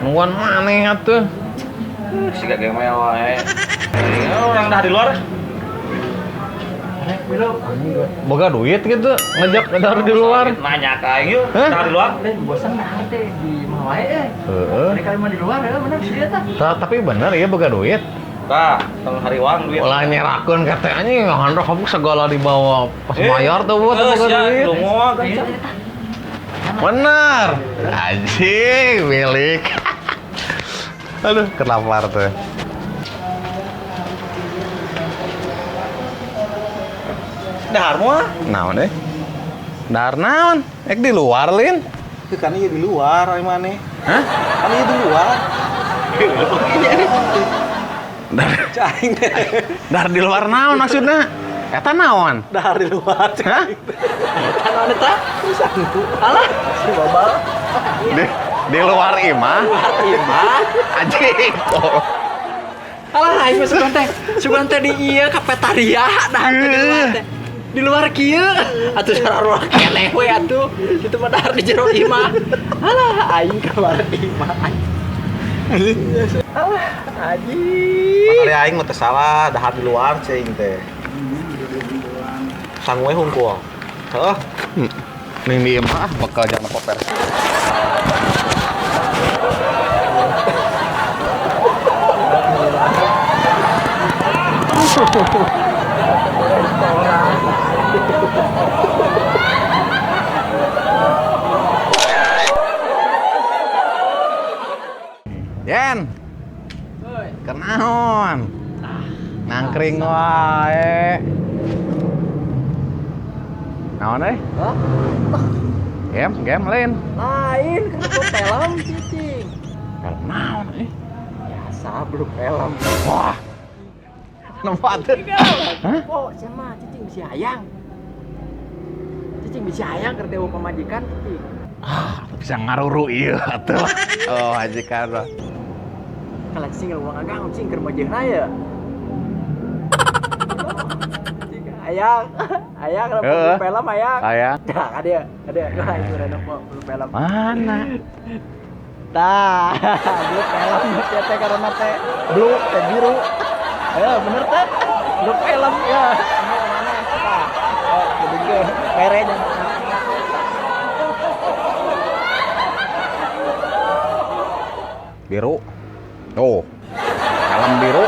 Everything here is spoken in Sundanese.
Nungguan maneh atuh. Siga gemel wae. Orang dah di luar. Boga duit gitu ngajak dahar di luar. Nanya ka aing yuk, Hah? dahar di luar. Lain bosan dahar teh di imah wae eh. Heeh. Mereka mah di luar ya bener sih eta. Tapi bener ya boga duit. Tah, tong hariwang duit. Ulah nyerakeun ka teh anjing handra kabuk segala dibawa pas bayar tuh buat boga duit. Lungo kan. Iya, eta. Bener. Anjing milik. Aduh, kelapar tuh. Dahar moal. Naon deh? Dahar naon? Ek di luar, Lin. Itu kan ieu di luar ari maneh. Hah? Kan ieu di luar. Dahar, Cai teh. dahar di luar naon maksudnya? Eta naon? Dahar di luar. Hah? Eta naon eta? Alah, si babal. Di luar imah? Luar imah. Anjing. Oh. Alah, aing mah sugan teh di ieu kafetaria dahar teh di luar teh. Di luar kieu atuh sarua keneh we atuh. Kitu mah dahar di jero imah. Alah, aing ka luar imah. Alah, anjing. Kali aing mah teu salah, dahar di luar cing teh. Sangue hungkul. Heuh. Ning di imah bakal jangan koper. Yen, kenaon? Nangkring wae. Naon euy? Hah? Game, game lain. Lain kenapa film cicing? Film naon euy? Biasa belum film. Wah. Nempat tuh. Hah? Oh, sama cicing bisa hayang. Cicing bisa hayang keur dewa pamajikan cicing. Ah, bisa ngaruru ieu atuh. Oh, majikan mah. Kalau cicing uang agang cicing keur mojehna ya. Cicing hayang. Hayang kenapa Heeh. film hayang. Hayang. Dah, ada ada lah itu rada kok belum film. Mana? Tah, blue film ya teh karena teh blue teh biru. Ya bener teh. Blue film ya. Ini mana? Tah. Oh, jadi ke mere jangan. Biru. Tuh. Helm biru.